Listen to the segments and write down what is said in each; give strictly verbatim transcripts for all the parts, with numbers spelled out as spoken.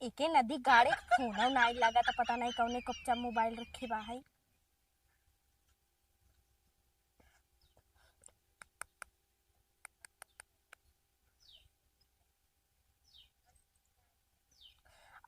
एके नदी गाड़े फोन नाई लगा, त पता नहीं कौने कच्चा मोबाइल रखे बा है।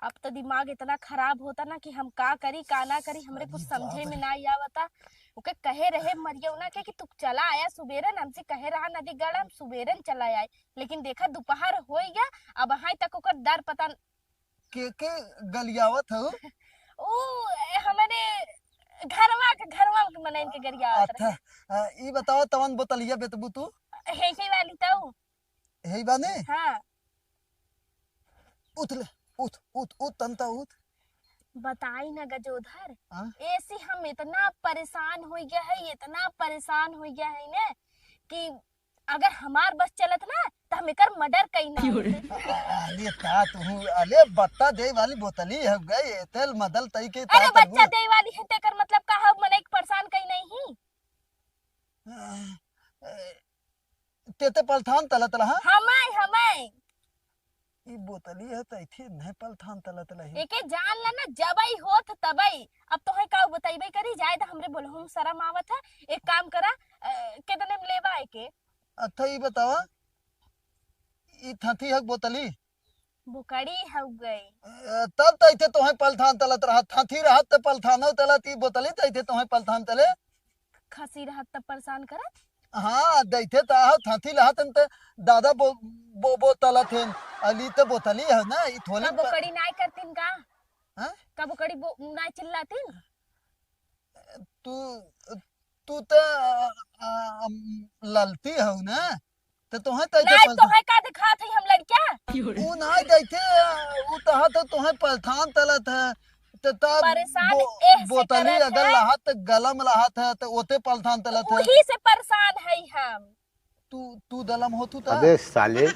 अब तो दिमाग इतना खराब होता ना कि हम का करी, का ना करी, हमरे कुछ अरे समझे बाप में रे। ना आवता। ओके कहे रहे मरियौना के कि तू चला आया सुबेरन, हमसे कहे रहा नदी गढ़, हम सुबेरन चला आए, लेकिन देखा दोपहर हो गया, अब हाई तक ओकर दर पता न- के के गलियावत हऊ? ऊ, ए, हमरे घरवा के, घरवा के मनइन के गरियावत अच्छा, रहे। आ, ई बताओ, तवन बोतलिया बेतबू तू? हे के वाली तऊ? हे बाने? हाँ। उठ ले, उठ, उठ, उठ, तनता उठ। बताई ना गजोधर, हाँ? ऐसे हम इतना परेशान हो गया है, इतना परेशान हो गया है ने कि अगर हमार बस चलत ना, त हम एकर मर्डर कई ना होते। अले ता तू, अले बत्ता दे वाली बोतली हो गई, तेल मदल तई के अरे ता बच्चा करबू। दे वाली है, तेकर मतलब का हो, मने एक परेशान कई नहीं ही। ते ते पलथान तलत रहा? हमाय, हमाय। ई बोतली है त इथे नहीं पलथान तलत रही। एके जान ला ना, जबई होत तबई। अब तोहे का बतइबे करी, जाए त हमरे बोलहु में शरम आवत है। एक काम करा, अ, केतने में लेबा एके? अच्छा ई बतावा, ई थथी हक बोतली? बोकड़ी हउ गई। अ, तब त इथे तोहे पलथान तलत रहा, थथी रहत त पलथानो तलत, ई बोतली त इथे तोहे पलथान तले। खसी रहत त परेशान करत। हाँ, दैथे त आहो, थथी लहत त दादा बो-, बो-, बोतलत हेन। अली त बोतली है ना, ई थोली कब प- बोकड़ी नाय करतीन का? हाँ? कब बोकड़ी बो-, नाय चिल्लातीन? तू, तू त, आ, आ, ललती हऊ ना, त तोहे त इथे नाय, पलथान तोहे का दिखात है हम लड़किया? ऊ नाय दैथे, ऊ तहा त तोहे पलथान तलत है। त तब परेशान बो-, एह से बोतली करत अगर है। लहत गलम लहत है, त ओते पलथान तलत है। उही से परेशान है हम। तू, तू दलम हो तू त? अबे साले।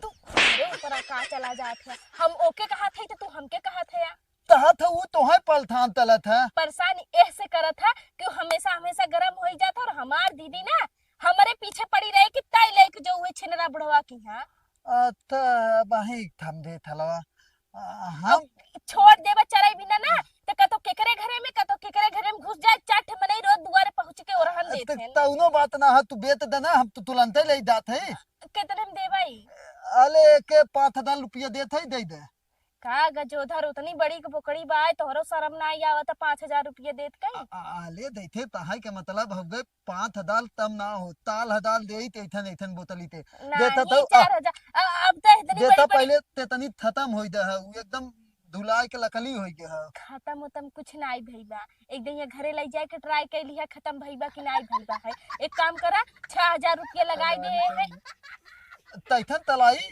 तू हमरे ऊपर का चला जात है? हम ओके कहत है त तू हमके कहत है या? तहा त ऊ तोहे पलथान तलत है। परेशान एह से करत है कि हमेशा, हमेशा गरम होई जात है और हमार दीदी ना हमरे पीछे पड़ी रहे कि तय लेके जो हुए छिनरा बुढ़वा की, हाँ। अच्छा, बाही थम दे थलवा। आ, हम अब छोड़ देबा चराई बिना ना, त कतो केकरे घरे में, कतो केकरे घरे में घुस जाए, चार ठे मनई रोज दुआरे पहुँच के ओरहन देत त हेन। तउनो बात ना है, तू बेत दे ना, हम तो तुरंते ले जात है। कितने में देबाई? अले के पाँच हजार रुपया देत है, दे दे। का गजोधर, उतनी बड़ी के बोकड़ी बा, तोहरो शरम ना आई आवत, पाँच हजार रुपया देत कई? आ, आ, अले देते तहाई के मतलब हो गए, पाँच हजार तम ना हो, ताल हजार दे ही ते इथन, इथन बोतली ते। देता नहीं, तो, आ, चार हजार। अ-, अब तो इतनी देता बड़ी, बड़ी पहले ते तनी खत्म होई दे है, उ एकदम धुलाए के लकली होई गए है। खत्म उतम कुछ नाई भई बा, एक दिन ये घरे ले जाए के try कर लिया, खत्म भई बा कि नाई भई बा है। एक काम करा, छह हजार रुपया लगाई दे है। तैथन तलाई?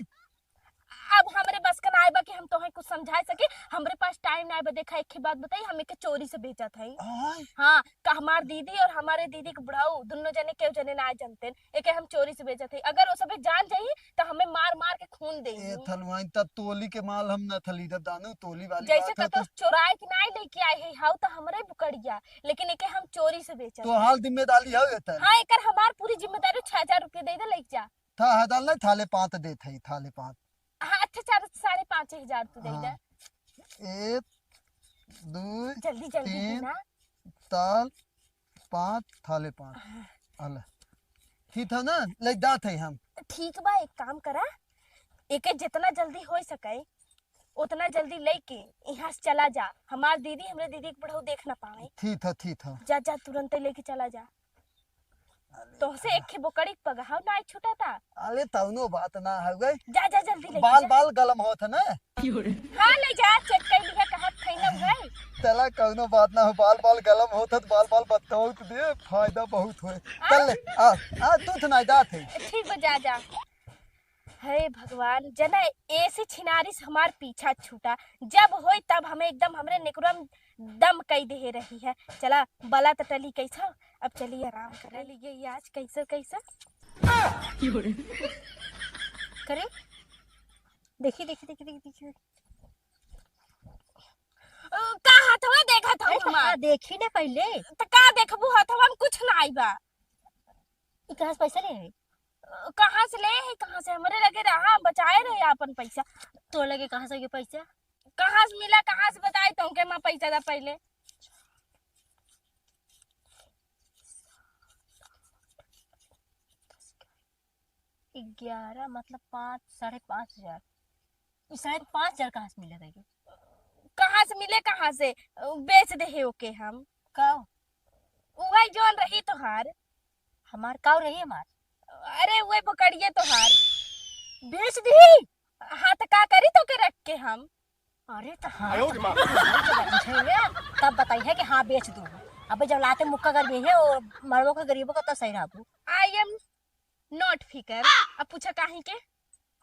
अब हमरे बस का नाई बा कि हम तोहे कुछ समझाए सकी, हमरे पास time नाई बा। देखा, एक ही बात बताई, हम एके चोरी से बेचत हई। आय। हाँ, का हमार दीदी और हमारे दीदी के बुढ़ऊ दुनो जने केहू जने ना जानते, एके हम चोरी से बेचत हई। अगर वो सबे जान जाई, त हमें मार मार के खून देई। ए थलवाइन, तब तोली के माल हम न थली, जब दानू तोली वाली जैसे बात हो कतो तो चोराए के नाई लेके आए है, हाउ त हमरे बुकड़िया, लेकिन एके हम चोरी से बेचत तो हई। हाल जिम्मेदारी है ये तर। हाँ, एकर हमार पूरी जिम्मेदारी, छह हजार रुपया दे दे, लेके जा। था हजार नहीं, थाले पाँच देत है, थाले पाँच। हाँ, अच्छा, चार, साढ़े पाँच हजार तू दे दे। हाँ। एक, दो, जल्दी, जल्दी तीन, देना। ताल, पाँच, थाले पाँच। हाँ। अला। ठीक था ना, ले जात है हम। ठीक बा, एक काम करा, एके जितना जल्दी हो सके, उतना जल्दी लेके यहाँ से चला जा। हमार दीदी, हमरे दीदी के बुढ़ऊ देख ना पावे। ठीक था, ठीक था। जा, जा, तुरंते लेके चला जा। अरे तोहसे यार। एक ही बोकड़ी के पगहा नाई छूटा था। अरे तउनो बात ना हो गई। जा, जा, जल्दी लेके बाल, जा। बाल गलम होत है ना? हाँ, ले जा, check कर लिया, कहाँ खैना हुआ है। चला, कउनो बात ना हो, बाल, बाल गलम होत है, तो बाल, बाल बतौत दे, फायदा बहुत होए। आ? चल ले, आ, आ, तू तो नाई जात है। ठीक बा, जा, जा। हे भगवान, जना ऐसी छिनारी से हमार पीछा छूटा, जब होई तब हमें एकदम हमरे नेकुरम दम कई दे रही है। चला, बला त टली कैसा, अब चली आराम कर ली गई आज कैसे कैसे। करे, देखी, देखी, देखी, देखी, देखी। अ, का हथवा देखत हौ अरे, हमार? हाँ, देखी ना पहले। त का देखबू, हथवा में कुछ ना आई बा। ई कहाँ से पैसा ले आई? कहाँ से ले है, कहाँ से? हमरे लगे रहा, बचाए रहे आपन पैसा। तो लगे कहाँ से के पैसा? कहाँ से मिला, कहाँ से बताई तुमके? माँ पैसा दा पहले। ग्यारह मतलब पाँच, साढ़े पाँच हजार। ई साढ़े पाँच हजार कहाँ से मिले रही? कहाँ से मिले, कहाँ से? बेच दे है ओके हम। का? उहै जौन रही तोहार। हमार काऊ रही हमार? अरे उहै बोकड़िए तोहार। बेच दी? हाँ तो का करी तोके रख के हम? अरे तो हाँ, आयो रे माँ। तब बताई है कि हाँ बेच दू। अबे जब लाते मुक्का कर है, वो मरबो के गरीबो का तो सही रहबू। I am not फिकर। अब पूछा काहे के?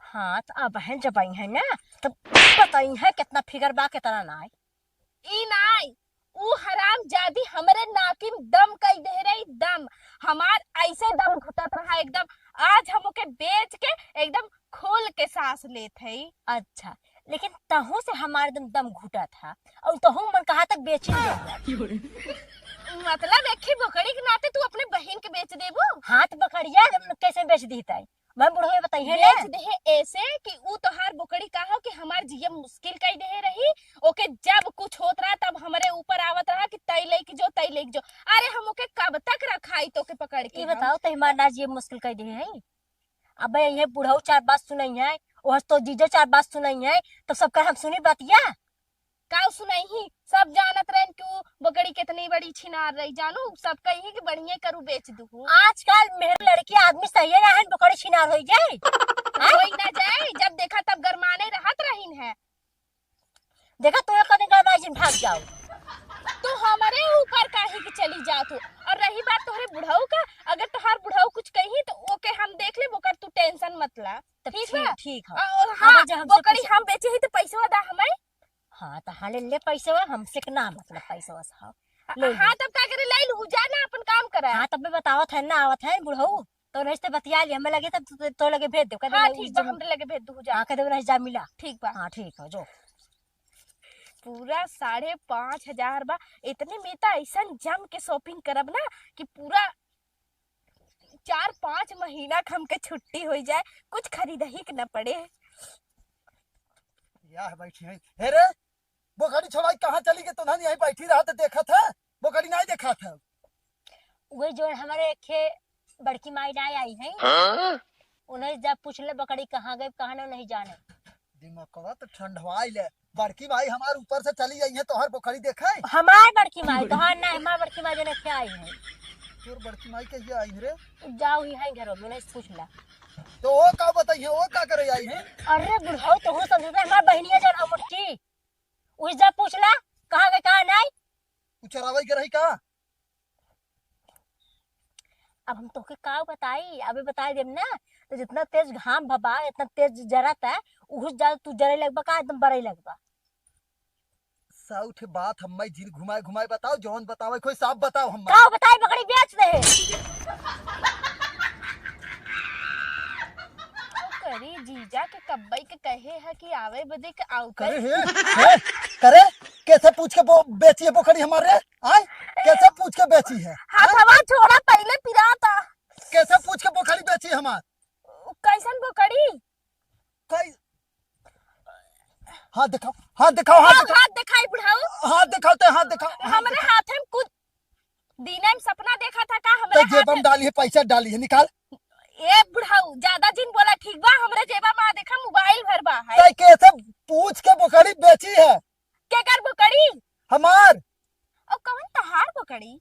हाँ, तो अब हैं जब आई हैं ना, तो बताई है कितना फिकर बा, कितना ना। ई नाई, ऊ हरामजादी हमरे नाकी में दम कई दे रही, दम। हमार ऐसे दम घुटत रहा एकदम। आज हम ओके बेच के एकदम खोल के सांस लेत हई। अच्छा, लेकिन तहू से हमार दम, दम घुटत हा, और तहू मन कहाँ तक बेची देबो? मतलब एक ही बोकड़ी के नाते तू अपने बहिन के बेच देबू? हाँ, तो बकरिया कैसे बेच दी तई? मैं बुढ़वे बताइए ना। बेच दे ऐसे कि ऊ तोहार बोकड़ी का हो कि हमार जियब मुश्किल कई दे रही, ओके जब कुछ होत रहा तब हमरे ऊपर आवत रहा कि तई लेके जो, तई लेके जो। अरे हम ओके कब तक रखाई तोके पकड़ के ई हम? बताओ, तो हमार ना जियब मुश्किल कई दे है। अबे ये बुढ़ऊ चार बात सुनाई है, ओहस तो जीजो चार बात सुनाई है, तब सबका हम सुनी बतिया। काऊ सुनाई ही, सब जानत रहन कि ऊ बकरी कितनी बड़ी छिनार रही, जानू, सब कही कि बढ़िया करू बेच दूहू। आजकल मेरे लड़की आदमी सही है, रहन बकरी छिनार होई जाए। हैं? होई ना जाए, जब देखा तब गरमाने रहत रहीन है। देखा तू कने गरमा जिन भाग जाओ। तू हमारे ऊपर काहे कि चली जात हो? और रही बात तोहरे बुढ़ऊ का, अगर तोहार बुढ़ऊ कुछ कही तो ओके हम देख लेब, ओकर तू tension मत ला। तब ठीक ठीक, बा? ठीक है। और हाँ, अगर जो हमसे बोकरी कुछ हम बेचे ही तो पैसवा दा हमें। हाँ, तो हाँ, ले ले पैसवा, हमसे के ना मतलब पैसवा से, हाँ। ले ले। हाँ, तब का करे, ले लू, जा ना, अपन काम करा। हाँ, तब मैं बतावत है ना, आवत है बुढ़ऊ, तो नहीं से बतिया लिया, हमें लगे तब तो, तो लगे भेज दे, कह दे हाँ, नहीं, ठीक बा, जब हमरे लगे भेज दू, जा। हाँ, कह दे नहीं, जा मिला। ठीक बा। हाँ, ठीक है, जो। पूरा साढ़े पाँच हजार बा, इतने में तो ऐसन जम के shopping करब ना कि पूरा चार पाँच महीना के हमके छुट्टी होई जाए, कुछ खरीदही के न पड़े। या है बैठी है। हे रे, बोकरी छोड़ाई कहाँ चली गई? तो नहीं यहीं बैठी रहा तो देखत है, बोकरी नहीं देखत है। वही जो हमारे एक बड़की माई ना आई है, हाँ? उन्हें जब पूछ ले बकरी कहाँ गई, कहाँ ना, नहीं जाने। दिमागवा तो ठंडवाई ले। बड़की माई हमार ऊपर से चली आई है, तोहर बोकरी देखे? हमार बड़की माई, तोहार ना, हमार बड़की माई जो लेके आई है। तोर बड़की माई कहिया आई रे? जाओ ही है घरों में, उन्हें से पूछ ला। तो वो का बताई है, वो का करे आई है? अरे बुढ़ऊ, तो हो समझता है, हमार बहनिया जो ना मुट्ठी, उस जब पूछ ला, कहाँ गए, कहाँ नहीं? उ चरावे के रही का? अब हम तोहके का बताई, अबे बताई देब ना, तो जितना तेज घाम भबा, इतना तेज जरत है, उहुस ज्यादा तू जरे लगबा का, एकदम बरे लगबा। सौ ठे बात हम्मे जिन घुमाए घुमाए बताओ, जौन बतावे कोई साफ बताओ हम्मे। का बताई, बकरी बेच दे। करी जीजा के कब्बई के कहे है कि आवे बदे के आउते। करे हे, हे, करे, कैसे पूछ के बो-, बेची है बोकरी हमारे? आय, कैसे पूछ के बेची है? हाथवा छोड़ा, पहले पिराता। कैसे पूछ के बोकरी बेची हमार? कैसन बोकरी? कई-, हाथ दिखाओ, हाथ दिखाओ, हाथ हम दिखाओ। हाथ दिखाई बुढ़ऊ? हाथ दिखाओ, ते हाथ दिखाओ, हाथ हमरे दिखाओ। हाथे में कुछ दीने में सपना देखा था का हमरे तो जेब हाथे में में? डाली है, पैसा डाली है, निकाल। ए बुढ़ऊ, ज्यादा जिन बोला, ठीक बा? हमरे जेबा में देखा, mobile भर बा है। तै कैसे पूछ के बोकरी बेची है? केकर बोकरी? हमार। और कौन तहार बोकरी?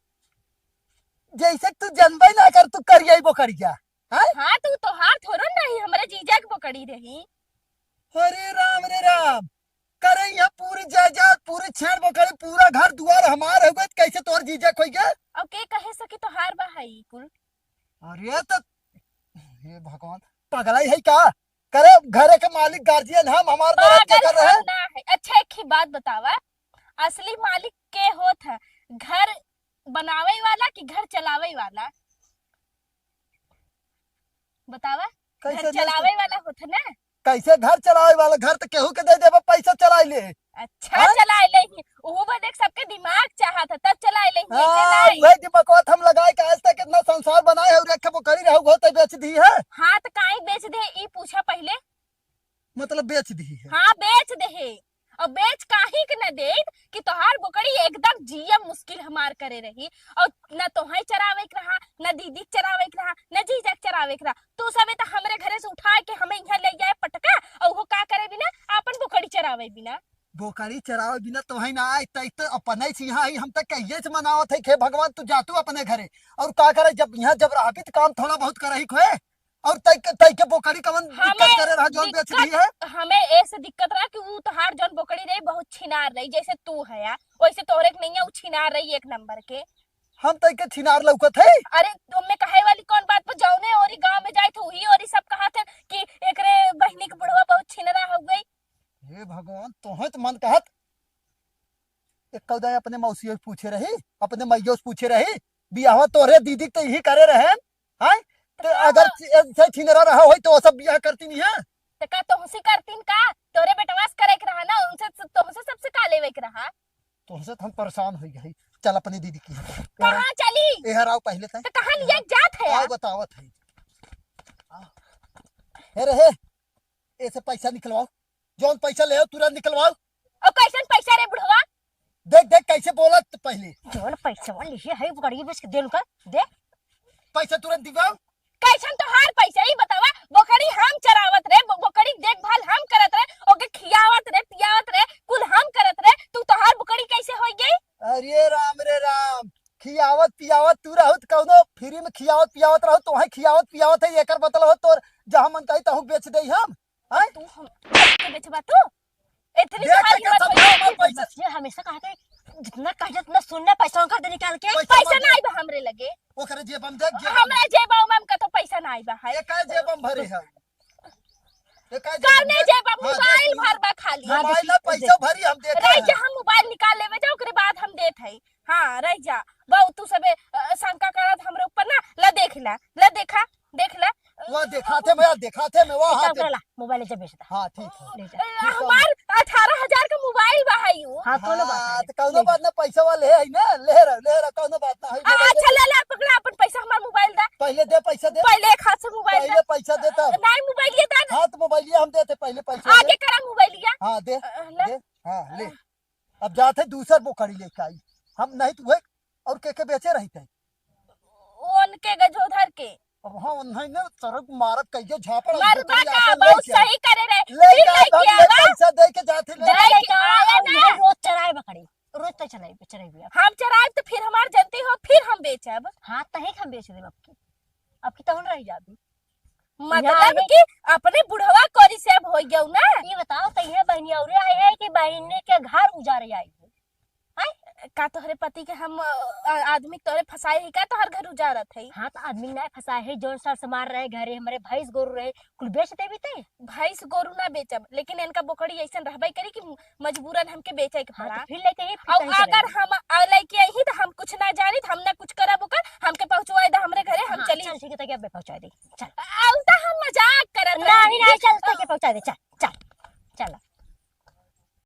जैसे तू जनबे ना कर, तू करियाई बोकरिया, हैं? हाँ, तू तोहार थोड़ो नहीं, हमरे जीजा के बोकरी रही। अरे राम रे राम, करे यहाँ पूरी जायदाद, पूरी छेड़ बोकरी, पूरा घर दुआर हमार हो गए, कैसे तोर जीजा खोई गए? और के कहे सकी तोहार बा है ई कुल? अरे तो, हे भगवान, पगलाई है का? करे घरे के मालिक guardian हम, हमार मरद के पागल कर रहे? हम ना है। अच्छा, एक ही बात बतावा, असली मालिक के होत है, घर बनावे वाला कि घर चलावे वाला? बतावा, कैसे घर नहीं चलावे वाला होत है ना? कैसे घर चलावे वाला, घर त केहू के दे देबा, पैसा चलाइ ले। अच्छा, हाँ? चलाइ लेही, उहू बा देख, सबके दिमाग चाहत है, तब चलाइ लेही, ऐसे हाँ, नहीं। वही दिमागवा त हम लगाए के आज तक इतना संसार बनाए है, और एक ठे बोकरी रहू हो तो बेच दी है। हाँ, तो काहे बेच दे, ई पूछा पहिले। मतलब बेच दी है। हाँ, बेच दे है। और बेच काहे के न देत कि तोहार बोकरी एकदम जिया मुश्किल हमार करे रही, और न तोहई चरावे के रहा, न दीदी के चरावे के रहा, न जीजा के चरावे के रहा। तू सबे तो हमरे घरे से उठा के हमें यहाँ ले जाए पटका, और वो का करे बिना, आपन बोकरी चरावे बिना। बोकरी चरावे बिना तोहई ना आए, तई तो अपने से यहाँ आई, हम तो कहिए से मनावत है, "हे भगवान, तू जा तू अपने घरे।" और का करे, जब यहाँ जब रहबी तो काम थोड़ा बहुत करही खोए। और तई के, तई के बोकरी कवन दिक्कत हमें करे रहा, जौन बेच दिक्कत, दी है? हमें ऐसे दिक्कत रहा कि ऊ तोहार जौन बोकरी रही, बहुत छिनार रही, जैसे तू है, वैसे तोहरे के नहीं है, ऊ छिनार रही एक नंबर के। हम तई के छिनार लौकत है? अरे, तुम में कहे वाली कौन बात पर, जौने ओरी गांव में जाए थे, वही ओरी सब कहा थे कि एकरे बहिनी के बुढ़वा बहुत छिनरा हो गई। हे भगवान, तोहे तो मन कहत, एक कौदा अपने मौसियों से पूछे रही, अपने माइयों से पूछे रही, बियाहवा तोरे दीदी के तो यही करे रहे, हैं? तो तो का अगर बा? छि-, ऐसे छिनरा रहा होई तो वो सब बियाह करती नहीं है? तो का तोहसे करतीन का? तोरे बेटवा से करे के रहा ना, उनसे, तोहसे सबसे का लेवे के रहा? तोहसे तो हम परेशान हो गए। चल अपनी दीदी की यहाँ। कहाँ चली? ए हराओ पहले तय। तो कहाँ लिया जात है आओ यार? बतावत है। आओ। हे रहे, ऐसे पैसा निकलवाओ, जौन पैसा ले आओ तुरंत निकलवाओ। और कैसन पैसा रे बुढ़वा? देख, देख कैसे बोला तू पहले। जौन पैसा लिहे है बोकरी बेच के दे उनका, दे। पैसा तुरंत दिवाओ। कैसन तोहार पैसा, ई बतावा? बोकरी हम चरावत रहे, बो-, बोकरी देखभाल हम करत रहे, ओके खियावत रहे, पियावत रहे, कुल हम करत रहे, तू तोहार बोकरी कैसे हो गई? अरे राम रे राम, खियावत पियावत तू रहत, कौनो फ्री में खियावत पियावत रहत, तोहे खियावत पियावत है, एकर मतलब हो तोर जहाँ मन कही तहूँ बेच दे हम। हैं? तू हम के बेचबा तू? इतनी देख तोहार के हिम्मत समझा होई? हमार पैसा। बस ये हमेशा कहा के जितना कहे उतना सुनना, पैसा उनका दे निकाल के। पैसा पैसा मत दे। नाई बा हमरे लगे। ओकरे जेब हम देख, जेब हम हमरे जेब में हमका तो पैसा नाई बा है। ये का जेब हम भरे है? ये का जेब हम कौने देख? जेब में? हाँ, मोबाइल देख, भर बा खाली। हाँ, मोबाइल देख, ना पैसा देख। भरी हम देख रह रहे जा, हैं। हम मोबाइल निकाल लेवे जा, ओकरे बाद हम देत है। हाँ, रह जा। बहुत तू सबे, अ, शंका करत हमरे ऊपर ना। ला देख ला, ला देखा, देख ला। वाह, देखाते में, यार, देखाते में, वाह, एक काम हाथे। कर ला, मोबाइल ले जा, बेच दे। हाँ, ठीक है। ले जा। अ, ठीक है। हमार अठारह हजार का मोबाइल बा है यू। हाँ, कौनो बात हाँ, नहीं। तो कौनो ले जा। बात ना, पैसा वाले है ना, ले रहा, ले रहा, कौनो बात ना है, आ, ले रहा, अच्छा, ले ले, पकड़ा अपन पैसा, हमार मोबाइल दा। पहले दे, पैसा दे। पहले एक हाथ से मोबाइल पहले दा। पैसा दे तब। नहीं, मोबाइल ये दा। हाँ, तो मोबाइल ये हम देते, पहले पैसा आगे दे। करा मोबाइल या। हाँ, दे, अ, ले। दे, हाँ, ले। अब जाते दूसर बोकरी लेके आई। हम नहीं तो वही और के के बेचे रही थे। उनके गजोधर के। अब हाँ, उन्हें ने सरक मारत कहिए झापड़, मरबा बोकरी का, आपन बहुत लेके आई। सही करे रहे। लेके फिर आई, लेके हम ले आवा। पैसा दे के जाते ले। लेके लेके आवा, आवा ना। उन्हें रोज चराए बकरी, रोज तो चराए, चराए भी आप। हम चराए तो फिर हमार जनती हो, फिर हम बेचब। हाँ, तही हम बेच देब आपकी, आपकी तहुन रह जाबी। मतलब यहाँ कि अपने बुढ़वा कोरी से अब हो गयो ना। ये बताओ, तो ये बहनी औरे आए हैं कि बहनी के घर उजारे आई है? हैं? का तोहरे पति के हम, अ, आदमी तोहरे फंसाए ही का तोहर घर उजारत है? हाँ, तो आदमी ना फंसाए है, जौन साल समार रहे घरे, हमारे भैंस गोरू रहे, कुल बेच देबी ते? भैंस गोरू ना बेचब, लेकिन इनका बोकड़ी ऐसन रहबे करी कि मजबूरन हमके बेचे के हाँ, पड़ा। तो फिर लेके ही फिर और कहीं अगर चलेगी। हम, आ, लेके आई ही तो हम कुछ ना जानी, हम ना कुछ करब ओकर, हमके पहुँचवाए दा हमरे घरे, हम हाँ, चली। चल ठीक है, तो क्या पहुँचा दे, चल। आउ तो हम मजाक करत नहीं, रही। नहीं, चल, तो क्या पहुँचा दे, चल, चल, चल।